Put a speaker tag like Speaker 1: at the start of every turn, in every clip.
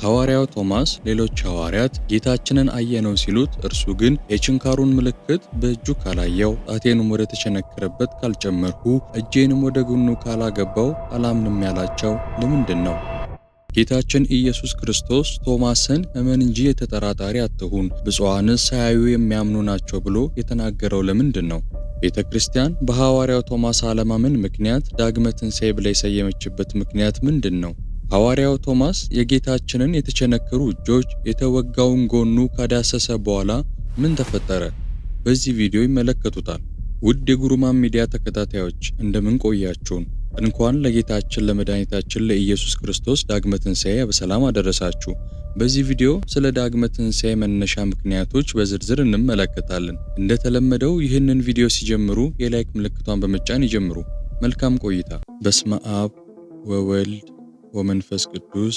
Speaker 1: ሐዋርያው ቶማስ ሌሎች ሐዋርያት ጌታችንን አየነው ሲሉት እርሱ ግን የችንካሩን ምልክት በእጁ ካላየው፣ ጣቴንም ወደ ተቸነከረበት ካልጨመርሁ፣ እጄንም ወደ ጎኑ ካላገባው አላምንም ያላቸው ለምንድን ነው? ጌታችን ኢየሱስ ክርስቶስ ቶማስን እመን እንጂ የተጠራጣሪ አትሁን፣ ብፁዓንስ ሳያዩ የሚያምኑ ናቸው ብሎ የተናገረው ለምንድን ነው? ቤተ ክርስቲያን በሐዋርያው ቶማስ አለማመን ምክንያት ዳግመ ትንሣኤ ብላ የሰየመችበት ምክንያት ምንድን ነው? ሐዋርያው ቶማስ የጌታችንን የተቸነከሩ እጆች፣ የተወጋውን ጎኑ ካዳሰሰ በኋላ ምን ተፈጠረ? በዚህ ቪዲዮ ይመለከቱታል። ውድ የጉሩማን ሚዲያ ተከታታዮች፣ እንደምን ቆያችሁን? እንኳን ለጌታችን ለመድኃኒታችን ለኢየሱስ ክርስቶስ ዳግመ ትንሣኤ በሰላም አደረሳችሁ። በዚህ ቪዲዮ ስለ ዳግመ ትንሣኤ መነሻ ምክንያቶች በዝርዝር እንመለከታለን። እንደተለመደው ይህንን ቪዲዮ ሲጀምሩ የ like ምልክቷን በመጫን ይጀምሩ። መልካም ቆይታ። በስመ አብ ወወልድ ወመንፈስ ቅዱስ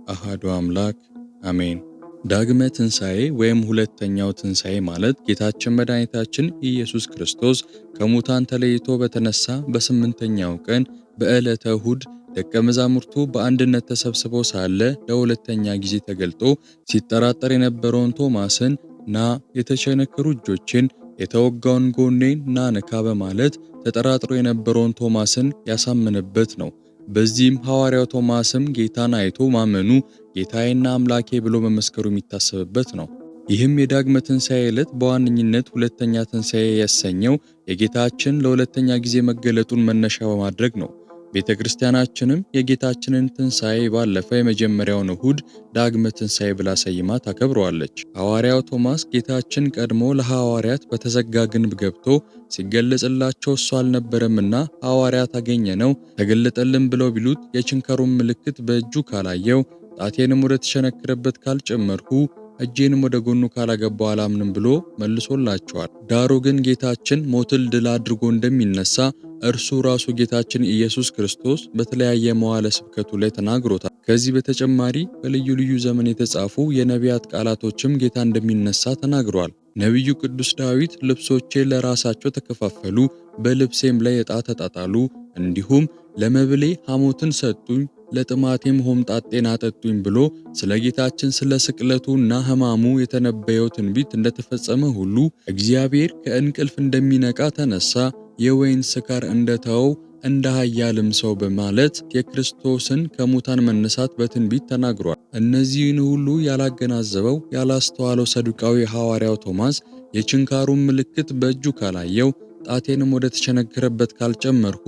Speaker 1: አሃዱ አምላክ አሜን። ዳግመ ትንሣኤ ወይም ሁለተኛው ትንሣኤ ማለት ጌታችን መድኃኒታችን ኢየሱስ ክርስቶስ ከሙታን ተለይቶ በተነሳ በስምንተኛው ቀን በዕለተ እሁድ ደቀ መዛሙርቱ በአንድነት ተሰብስበው ሳለ ለሁለተኛ ጊዜ ተገልጦ ሲጠራጠር የነበረውን ቶማስን ና የተቸነከሩ እጆቼን የተወጋውን ጎኔን ና ንካ በማለት ተጠራጥሮ የነበረውን ቶማስን ያሳመነበት ነው። በዚህም ሐዋርያው ቶማስም ጌታን አይቶ ማመኑ ጌታዬና አምላኬ ብሎ መመስከሩ የሚታሰብበት ነው። ይህም የዳግመ ትንሣኤ ዕለት በዋነኝነት ሁለተኛ ትንሣኤ ያሰኘው የጌታችን ለሁለተኛ ጊዜ መገለጡን መነሻ በማድረግ ነው። ቤተ ክርስቲያናችንም የጌታችንን ትንሣኤ ባለፈ የመጀመሪያውን እሁድ ዳግመ ትንሣኤ ብላ ሰይማ ታከብረዋለች። ሐዋርያው ቶማስ ጌታችን ቀድሞ ለሐዋርያት በተዘጋ ግንብ ገብቶ ሲገለጽላቸው እሱ አልነበረምና ሐዋርያት አገኘነው ተገለጠልን ብለው ቢሉት የችንካሩን ምልክት በእጁ ካላየው፣ ጣቴንም ወደ ተቸነከረበት ካልጨመርሁ፣ እጄንም ወደ ጎኑ ካላገባው አላምንም ብሎ መልሶላቸዋል። ዳሩ ግን ጌታችን ሞትን ድል አድርጎ እንደሚነሳ እርሱ ራሱ ጌታችን ኢየሱስ ክርስቶስ በተለያየ መዋዕለ ስብከቱ ላይ ተናግሮታል። ከዚህ በተጨማሪ በልዩ ልዩ ዘመን የተጻፉ የነቢያት ቃላቶችም ጌታ እንደሚነሳ ተናግሯል። ነቢዩ ቅዱስ ዳዊት ልብሶቼ ለራሳቸው ተከፋፈሉ፣ በልብሴም ላይ ዕጣ ተጣጣሉ፣ እንዲሁም ለመብሌ ሐሞትን ሰጡኝ፣ ለጥማቴም ሆምጣጤን አጠጡኝ ብሎ ስለ ጌታችን ስለ ስቅለቱና ሕማሙ የተነበየው ትንቢት እንደተፈጸመ ሁሉ እግዚአብሔር ከእንቅልፍ እንደሚነቃ ተነሳ፣ የወይን ስካር እንደተወው እንደ ኃያልም ሰው በማለት የክርስቶስን ከሙታን መነሳት በትንቢት ተናግሯል። እነዚህን ሁሉ ያላገናዘበው ያላስተዋለው ሰዱቃዊ ሐዋርያው ቶማስ የችንካሩን ምልክት በእጁ ካላየው፣ ጣቴንም ወደ ተቸነከረበት ካልጨመርሁ፣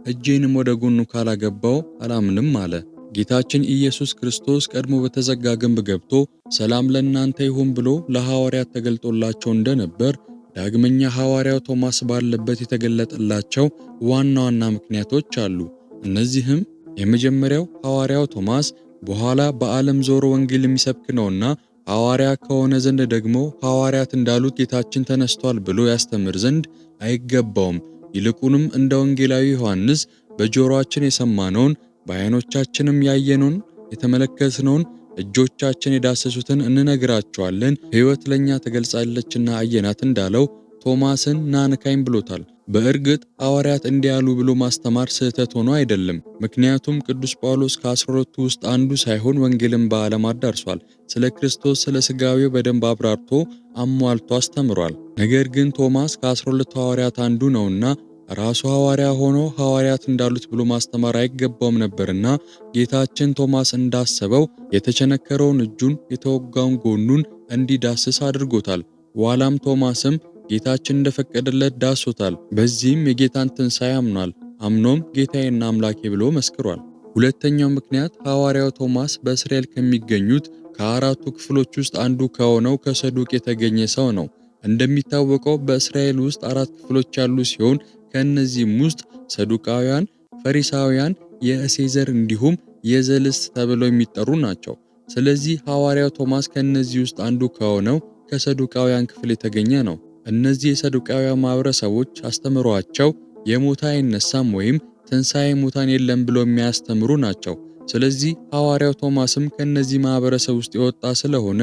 Speaker 1: እጄንም ወደ ጎኑ ካላገባው አላምንም አለ። ጌታችን ኢየሱስ ክርስቶስ ቀድሞ በተዘጋ ግንብ ገብቶ ሰላም ለእናንተ ይሁን ብሎ ለሐዋርያት ተገልጦላቸው እንደነበር ዳግመኛ ሐዋርያው ቶማስ ባለበት የተገለጠላቸው ዋና ዋና ምክንያቶች አሉ። እነዚህም የመጀመሪያው ሐዋርያው ቶማስ በኋላ በዓለም ዞሮ ወንጌል የሚሰብክ ነውና ሐዋርያ ከሆነ ዘንድ ደግሞ ሐዋርያት እንዳሉት ጌታችን ተነስቷል ብሎ ያስተምር ዘንድ አይገባውም። ይልቁንም እንደ ወንጌላዊ ዮሐንስ በጆሮአችን የሰማነውን፣ በዓይኖቻችንም ያየነውን፣ የተመለከትነውን፣ እጆቻችን የዳሰሱትን እንነግራቸዋለን፣ ሕይወት ለእኛ ተገልጻለችና አየናት እንዳለው ቶማስን ና ንካኝ ብሎታል። በእርግጥ ሐዋርያት እንዲህ ያሉ ብሎ ማስተማር ስህተት ሆኖ አይደለም። ምክንያቱም ቅዱስ ጳውሎስ ከ12ቱ ውስጥ አንዱ ሳይሆን ወንጌልን በዓለም አዳርሷል። ስለ ክርስቶስ ስለ ሥጋዌው በደንብ አብራርቶ አሟልቶ አስተምሯል። ነገር ግን ቶማስ ከ12ቱ ሐዋርያት አንዱ ነውና ራሱ ሐዋርያ ሆኖ ሐዋርያት እንዳሉት ብሎ ማስተማር አይገባውም ነበርና ጌታችን ቶማስ እንዳሰበው የተቸነከረውን እጁን የተወጋውን ጎኑን እንዲዳስስ አድርጎታል። ኋላም ቶማስም ጌታችን እንደፈቀደለት ዳሶታል። በዚህም የጌታን ትንሣኤ አምኗል። አምኖም ጌታዬና አምላኬ ብሎ መስክሯል። ሁለተኛው ምክንያት ሐዋርያው ቶማስ በእስራኤል ከሚገኙት ከአራቱ ክፍሎች ውስጥ አንዱ ከሆነው ከሰዱቅ የተገኘ ሰው ነው። እንደሚታወቀው በእስራኤል ውስጥ አራት ክፍሎች ያሉ ሲሆን ከእነዚህም ውስጥ ሰዱቃውያን፣ ፈሪሳውያን፣ የእሴዘር እንዲሁም የዘልስት ተብለው የሚጠሩ ናቸው። ስለዚህ ሐዋርያው ቶማስ ከእነዚህ ውስጥ አንዱ ከሆነው ከሰዱቃውያን ክፍል የተገኘ ነው። እነዚህ የሰዱቃውያን ማህበረሰቦች አስተምሯቸው የሞተ አይነሳም ወይም ትንሣኤ ሙታን የለም ብለው የሚያስተምሩ ናቸው። ስለዚህ ሐዋርያው ቶማስም ከእነዚህ ማህበረሰብ ውስጥ የወጣ ስለሆነ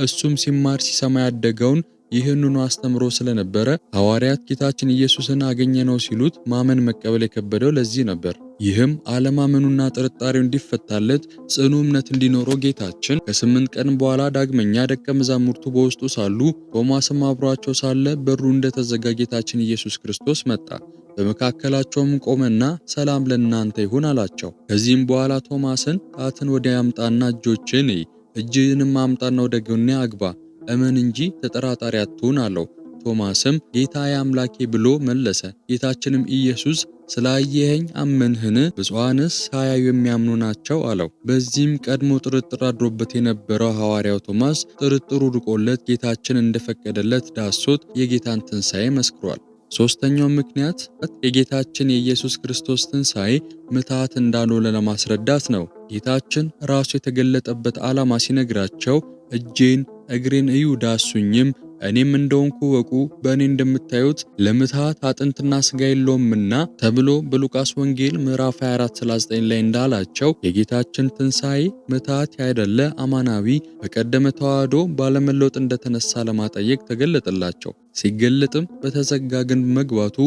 Speaker 1: እሱም ሲማር ሲሰማ ያደገውን ይህንኑ አስተምሮ ስለነበረ ሐዋርያት ጌታችን ኢየሱስን አገኘነው ሲሉት ማመን መቀበል የከበደው ለዚህ ነበር። ይህም አለማመኑና ጥርጣሬው እንዲፈታለት ጽኑ እምነት እንዲኖረው ጌታችን ከ8 ቀን በኋላ ዳግመኛ ደቀ መዛሙርቱ በውስጡ ሳሉ ቶማስም አብሯቸው ሳለ በሩ እንደተዘጋ ጌታችን ኢየሱስ ክርስቶስ መጣ። በመካከላቸውም ቆመና ሰላም ለእናንተ ይሁን አላቸው። ከዚህም በኋላ ቶማስን ጣትን ወዲያ አምጣና እጆችን እይ፣ እጅህንም አምጣና ወደ ጎኔ አግባ፣ እመን እንጂ ተጠራጣሪ አትሁን አለው። ቶማስም ጌታዬ አምላኬ ብሎ መለሰ። ጌታችንም ኢየሱስ ስላየኸኝ አመንህን? ብፁዓንስ ሳያዩ የሚያምኑ ናቸው አለው። በዚህም ቀድሞ ጥርጥር አድሮበት የነበረው ሐዋርያው ቶማስ ጥርጥሩ ርቆለት ጌታችን እንደፈቀደለት ዳሶት የጌታን ትንሣኤ መስክሯል። ሶስተኛው ምክንያት የጌታችን የኢየሱስ ክርስቶስ ትንሣኤ ምትሃት እንዳልሆነ ለማስረዳት ነው። ጌታችን ራሱ የተገለጠበት ዓላማ ሲነግራቸው እጄን እግሬን እዩ ዳሱኝም፣ እኔም እንደሆንኩ እወቁ፣ በእኔ እንደምታዩት ለምትሃት አጥንትና ስጋ የለውምና ተብሎ በሉቃስ ወንጌል ምዕራፍ 24:39 ላይ እንዳላቸው የጌታችን ትንሣኤ ምትሃት ያይደለ አማናዊ በቀደመ ተዋህዶ ባለመለወጥ እንደተነሳ ለማጠየቅ ተገለጠላቸው። ሲገለጥም በተዘጋ ግንብ መግባቱ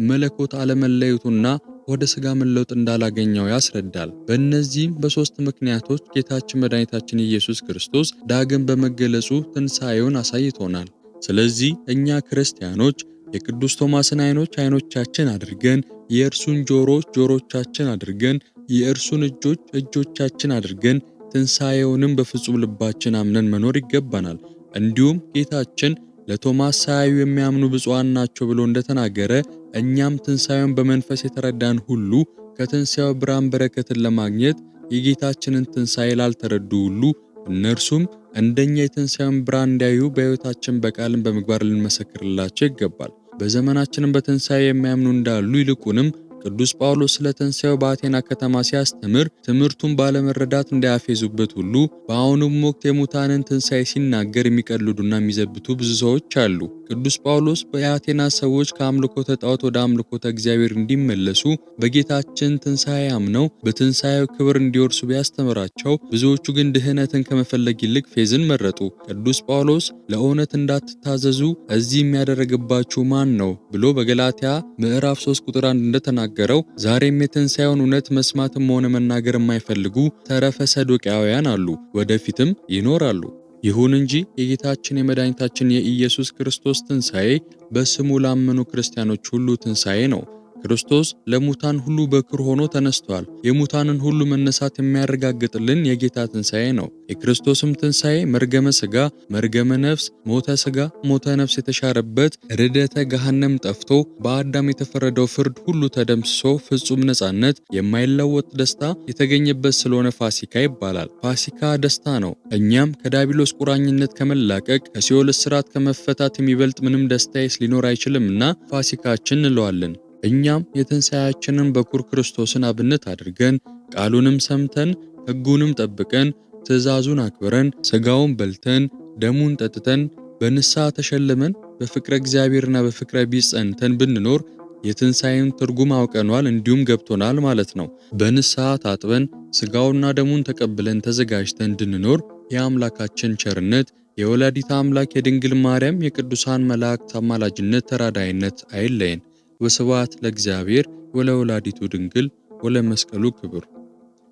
Speaker 1: መለኮት አለመለየቱና ወደ ስጋ መለወጥ እንዳላገኘው ያስረዳል። በእነዚህም በሶስት ምክንያቶች ጌታችን መድኃኒታችን ኢየሱስ ክርስቶስ ዳግም በመገለጹ ትንሣኤውን አሳይቶናል። ስለዚህ እኛ ክርስቲያኖች የቅዱስ ቶማስን አይኖች አይኖቻችን አድርገን፣ የእርሱን ጆሮች ጆሮቻችን አድርገን፣ የእርሱን እጆች እጆቻችን አድርገን ትንሣኤውንም በፍጹም ልባችን አምነን መኖር ይገባናል። እንዲሁም ጌታችን ለቶማስ ሳያዩ የሚያምኑ ብፁዓን ናቸው ብሎ እንደተናገረ እኛም ትንሣኤውን በመንፈስ የተረዳን ሁሉ ከትንሣኤው ብርሃን በረከትን ለማግኘት የጌታችንን ትንሣኤ ላልተረዱ ሁሉ እነርሱም እንደኛ የትንሣኤውን ብርሃን እንዲያዩ በሕይወታችን በቃልም በምግባር ልንመሰክርላቸው ይገባል። በዘመናችንም በትንሣኤ የሚያምኑ እንዳሉ ይልቁንም ቅዱስ ጳውሎስ ስለ ትንሣኤው በአቴና ከተማ ሲያስተምር ትምህርቱን ባለመረዳት እንዳያፌዙበት ሁሉ በአሁኑም ወቅት የሙታንን ትንሣኤ ሲናገር የሚቀልዱና የሚዘብቱ ብዙ ሰዎች አሉ። ቅዱስ ጳውሎስ የአቴና ሰዎች ከአምልኮተ ጣዖት ወደ አምልኮተ እግዚአብሔር እንዲመለሱ በጌታችን ትንሣኤ አምነው በትንሣኤው ክብር እንዲወርሱ ቢያስተምራቸው ብዙዎቹ ግን ድህነትን ከመፈለግ ይልቅ ፌዝን መረጡ። ቅዱስ ጳውሎስ ለእውነት እንዳትታዘዙ እዚህ የሚያደርግባችሁ ማን ነው ብሎ በገላትያ ምዕራፍ 3 ቁጥር 1 እንደተናገረው ዛሬም የትንሣኤውን እውነት መስማትም ሆነ መናገር የማይፈልጉ ተረፈ ሰዱቃውያን አሉ፣ ወደፊትም ይኖራሉ። ይሁን እንጂ የጌታችን የመድኃኒታችን የኢየሱስ ክርስቶስ ትንሣኤ በስሙ ላመኑ ክርስቲያኖች ሁሉ ትንሣኤ ነው። ክርስቶስ ለሙታን ሁሉ በኩር ሆኖ ተነስቷል። የሙታንን ሁሉ መነሳት የሚያረጋግጥልን የጌታ ትንሣኤ ነው። የክርስቶስም ትንሣኤ መርገመ ሥጋ፣ መርገመ ነፍስ፣ ሞተ ሥጋ፣ ሞተ ነፍስ የተሻረበት፣ ርደተ ገሃነም ጠፍቶ በአዳም የተፈረደው ፍርድ ሁሉ ተደምስሶ ፍጹም ነጻነት፣ የማይለወጥ ደስታ የተገኘበት ስለሆነ ፋሲካ ይባላል። ፋሲካ ደስታ ነው። እኛም ከዲያብሎስ ቁራኝነት ከመላቀቅ ከሲኦል እስራት ከመፈታት የሚበልጥ ምንም ደስታ ሊኖር አይችልምና ፋሲካችን እንለዋለን። እኛም የትንሣኤያችንን በኩር ክርስቶስን አብነት አድርገን ቃሉንም ሰምተን ሕጉንም ጠብቀን ትእዛዙን አክብረን ሥጋውን በልተን ደሙን ጠጥተን በንስሐ ተሸልመን በፍቅረ እግዚአብሔርና በፍቅረ ቢጽ ጸንተን ብንኖር የትንሣኤን ትርጉም አውቀኗል እንዲሁም ገብቶናል ማለት ነው። በንስሐ ታጥበን ሥጋውና ደሙን ተቀብለን ተዘጋጅተን እንድንኖር የአምላካችን ቸርነት የወላዲተ አምላክ የድንግል ማርያም የቅዱሳን መላእክት አማላጅነት ተራዳይነት አይለየን። ወስብሐት ለእግዚአብሔር ወለወላዲቱ ድንግል ወለመስቀሉ ክቡር።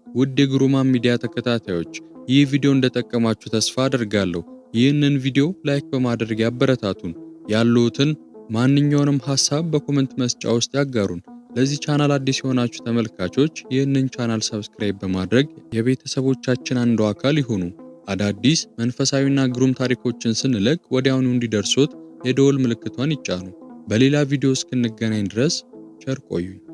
Speaker 1: ውድ የግሩማን ሚዲያ ተከታታዮች ይህ ቪዲዮ እንደጠቀማችሁ ተስፋ አደርጋለሁ። ይህንን ቪዲዮ like በማድረግ ያበረታቱን። ያሉትን ማንኛውንም ሐሳብ በ comment መስጫ ውስጥ ያጋሩን። ለዚህ ቻናል አዲስ የሆናችሁ ተመልካቾች ይህንን ቻናል subscribe በማድረግ የቤተሰቦቻችን አንዱ አካል ይሁኑ። አዳዲስ መንፈሳዊና ግሩም ታሪኮችን ስንለቅ ወዲያውኑ እንዲደርሶት የደወል ምልክቷን ይጫኑ። በሌላ ቪዲዮ እስክንገናኝ ድረስ ቸር ቆዩኝ።